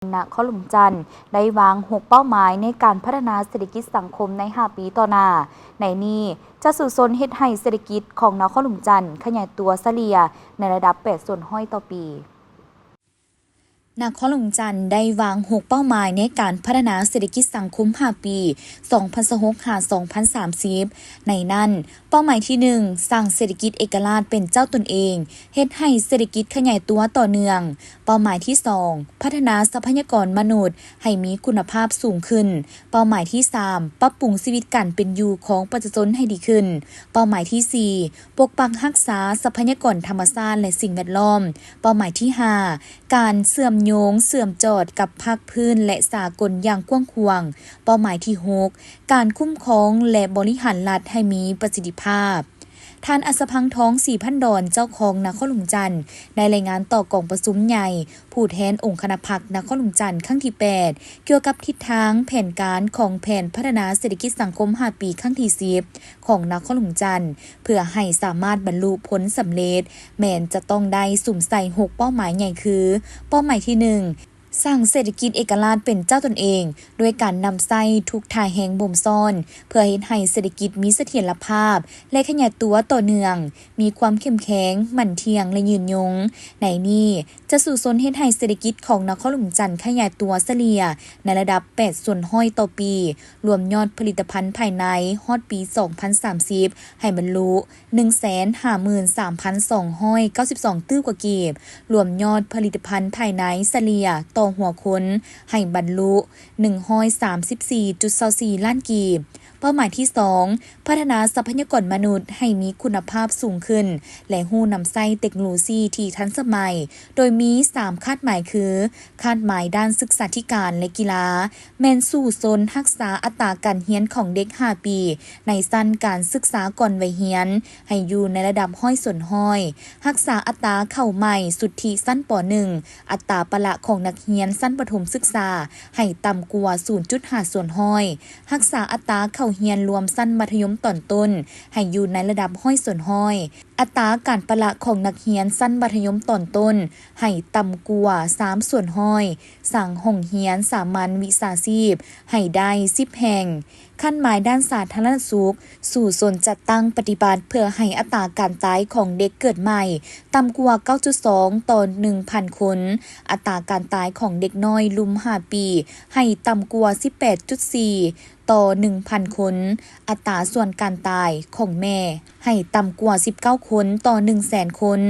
ນະຄອນຫຼວງຈັນໄດ້ວາງຫົກເປົ້າໝາຍໃນການພັດທະນາເສດຖະກິດສັງຄົມໃນຫ້າປີຕໍ່ໜ້າ. ໃນນີ້ຈະສູ້ຊົນເຮັດໃຫ້ເສດຖະກິດຂອງນະຄອນຫຼວງຈັນຂະຫຍາຍຕົວສະເລ່ຍໃນລະດັບແປດສ່ວນຮ້ອຍຕໍ່ປີ. ນະຄອນຫຼວງຈັນໄດ້ວາງຫົກເປົ້າໝາຍໃນການພັດທະນາເສດຖະກິດສັງຄົມຫ້າປີ ສອງພັນຊາວຫົກ ຫາ ສອງພັນສາມສິບ. ໃນນັ້ນ, ເປົ້າໝາຍທີໜຶ່ງ ສ້າງເສດຖະກິດເອກະລາດເປັນເຈົ້າຕົນເອງ, ເຮັດໃຫ້ເສດຖະກິດຂະຫຍາຍຕົວຕໍ່ເນື່ອງ. ເປົ້າໝາຍທີສອງ ພັດທະນາຊັບພະຍາກອນມະນຸດໃຫ້ມີຄຸນນະພາບສູງຂຶ້ນ. ເປົ້າໝາຍທີສາມ ປັບປຸງຊີວິດການເປັນຢູ່ຂອງປະຊາຊົນໃຫ້ດີຂຶ້ນ. ເປົ້າໝາຍທີສີ່ ປົກປັກຮັກສາຊັບພະຍາກອນທຳມະຊາດ ແລະ ສິ່ງແວດລ້ອມ. ເປົ້າໝາຍທີຫ້າ ການເຊື່ອມໂຍງເຊື່ອມຈອດກັບພາກພື້ນ ແລະ ສາກົນຢ່າງກວ້າງຂວາງ. ເປົ້າໝາຍທີຫົກ ການຄຸ້ມຄອງ ແລະ ບໍລິຫານລັດໃຫ້ມີປະສິດທິພາບ. ທ່ານ ອັດສະພັງທອງ ສີພັນດອນ ເຈົ້າຄອງນະຄອນຫຼວງຈັນ ໄດ້ລາຍງານຕໍ່ກອງປະຊຸມໃຫຍ່ຜູ້ແທນອົງຄະນະພັກນະຄອນຫຼວງຈັນຄັ້ງທີແປດ ກ່ຽວກັບທິດທາງແຜນການຂອງແຜນພັດທະນາເສດຖະກິດສັງຄົມຫ້າປີຄັ້ງທີສິບ ຂອງນະຄອນຫຼວງຈັນ ເພື່ອໃຫ້ສາມາດບັນລຸຜົນສຳເລັດ ແມ່ນຈະຕ້ອງໄດ້ສຸມໃສ່ຫົກເປົ້າໝາຍໃຫຍ່ຄື ເປົ້າໝາຍທີໜຶ່ງ ສ້າງເສດຖະກິດເອກະລາດເປັນເຈົ້າຕົນເອງ ດ້ວຍການນຳໃຊ້ທຸກທ່າແຮງບົ່ມຊ້ອນ ເພື່ອເຮັດໃຫ້ເສດຖະກິດມີສະຖຽນລະພາບ ແລະ ຂະຫຍາຍຕົວຕໍ່ເນື່ອງ, ມີຄວາມເຂັ້ມແຂງ, ໝັ້ນທ່ຽງ ແລະ ຍືນຍົງ. ໃນນີ້ຈະສູ້ຊົນເຮັດໃຫ້ເສດຖະກິດຂອງນະຄອນຫຼວງຈັນຂະຫຍາຍຕົວສະເລ່ຍໃນລະດັບແປດສ່ວນຮ້ອຍຕໍ່ປີ, ລວມຍອດຜະລິດຕະພັນພາຍໃນຮອດປີສອງພັນສາມສິບ ໃຫ້ບັນລຸ ໜຶ່ງແສນຫ້າໝື່ນສາມພັນສອງຮ້ອຍເກົ້າສິບສອງຕື້ກວ່າກີບ, ລວມຍອດຜະລິດຕະພັນພາຍໃນສະເລ່ຍຕໍ່ຫົວຄົນໃຫ້ບັນລຸ ໜຶ່ງຮ້ອຍສາມສິບສີ່ຈຸດຊາວສີ່ລ້ານກີບ. ເປົ້າໝາຍທີສອງ ພັດທະນາຊັບພະຍາກອນມະນຸດໃຫ້ມີຄຸນນະພາບສູງຂຶ້ນ ແລະ ຮູ້ນຳໃຊ້ເຕັກໂນໂລຊີທີ່ທັນສະໄໝ, ໂດຍມີສາມຄາດໝາຍຄື ຄາດໝາຍດ້ານສຶກສາທິການ ແລະ ກິລາ ແມ່ນສູ້ຊົນຮັກສາອັດຕາການຮຽນຂອງເດັກຫ້າປີ ໃນຊັ້ນການສຶກສາກ່ອນໄວຮຽນ ໃຫ້ຢູ່ໃນລະດັບຮ້ອຍສ່ວນຮ້ອຍ, ຮັກສາອັດຕາເຂົ້າໃໝ່ສຸດທິຊັ້ນ ປ.ໜຶ່ງ, ອັດຕາປະລະຂອງນັກຮຽນຊັ້ນປະຖົມສຶກສາໃຫ້ຕ່ຳກວ່າສູນຈຸດຫ້າສ່ວນຮ້ອຍ, ຮັກສາອັດຕາເຂົ້າຮຽນລວມຊັ້ນມັດທະຍົມຕອນຕົ້ນໃຫ້ຢູ່ໃນລະດັບຮ້ອຍສ່ວນຮ້ອຍ, ອັດຕາການປະລະຂອງນັກຮຽນຊັ້ນມັດທະຍົມຕອນຕົ້ນໃຫ້ຕ່ຳກວ່າສາມສ່ວນຮ້ອຍ, ສ້າງຫ້ອງຮຽນສາມັນວິຊາຊີບໃຫ້ໄດ້ສິບແຫ່ງ. ຄາດໝາຍດ້ານສາທາລະນະສຸກ, ສູ້ຊົນຈັດຕັ້ງປະຕິບັດເພື່ອໃຫ້ອັດຕາການຕາຍຂອງເດັກເກີດໃໝ່ຕ່ຳກວ່າເກົ້າຈຸດສອງຕໍ່ໜຶ່ງພັນຄົນ, ອັດຕາການຕາຍຂອງເດັກນ້ອຍລຸ່ມຫ້າປີໃຫ້ຕ່ຳກວ່າສິບແປດຈຸດສີ່ຕໍ່ໜຶ່ງພັນຄົນ, ອັດຕາສ່ວນການຕາຍຂອງແມ່ໃຫ້ຕ່ຳກວ່າສິບເກົ້າຄົນຕໍ່ໜຶ່ງແສນຄົນ.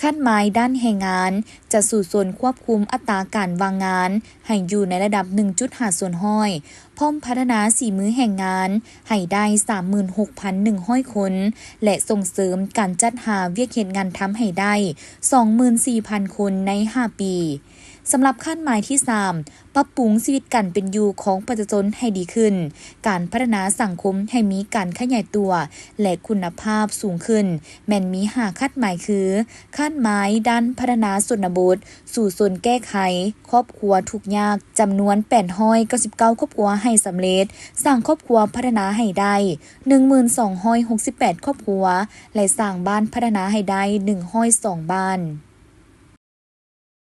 ຄາດໝາຍດ້ານແຮງງານ, ຈະສູ້ຊົນຄວບຄຸມອັດຕາການວ່າງງານໃຫ້ຢູ່ໃນລະດັບໜຶ່ງຈຸດຫ້າສ່ວນຮ້ອຍ, ພ້ອມພັດທະນາສີມືແຮງງານໃຫ້ໄດ້ສາມໝື່ນຫົກພັນໜຶ່ງຮ້ອຍຄົນ ແລະ ສົ່ງເສີມການຈັດຫາວຽກເຮັດງານທຳໃຫ້ໄດ້ສອງໝື່ນສີ່ພັນຄົນໃນຫ້າປີ. ສຳລັບຄາດໝາຍທີສາມ ປັບປຸງຊີວິດການເປັນຢູ່ຂອງປະຊາຊົນໃຫ້ດີຂຶ້ນ, ການພັດທະນາສັງຄົມໃຫ້ມີການຂະຫຍາຍຕົວ ແລະ ຄຸນນະພາບສູງຂຶ້ນ ແມ່ນມີຫ້າຄາດໝາຍຄື ຄາດໝາຍດ້ານພັດທະນາຊົນນະບົດ, ສູ້ຊົນແກ້ໄຂຄອບຄົວທຸກຍາກຈຳນວນແປດຮ້ອຍເກົ້າສິບເກົ້າຄອບຄົວໃຫ້ສຳເລັດ, ສ້າງຄອບຄົວພັດທະນາໃຫ້ໄດ້ໜຶ່ງໝື່ນສອງຮ້ອຍຫົກສິບແປດຄອບຄົວ ແລະ ສ້າງບ້ານພັດທະນາໃຫ້ໄດ້ໜຶ່ງຮ້ອຍສອງບ້ານ.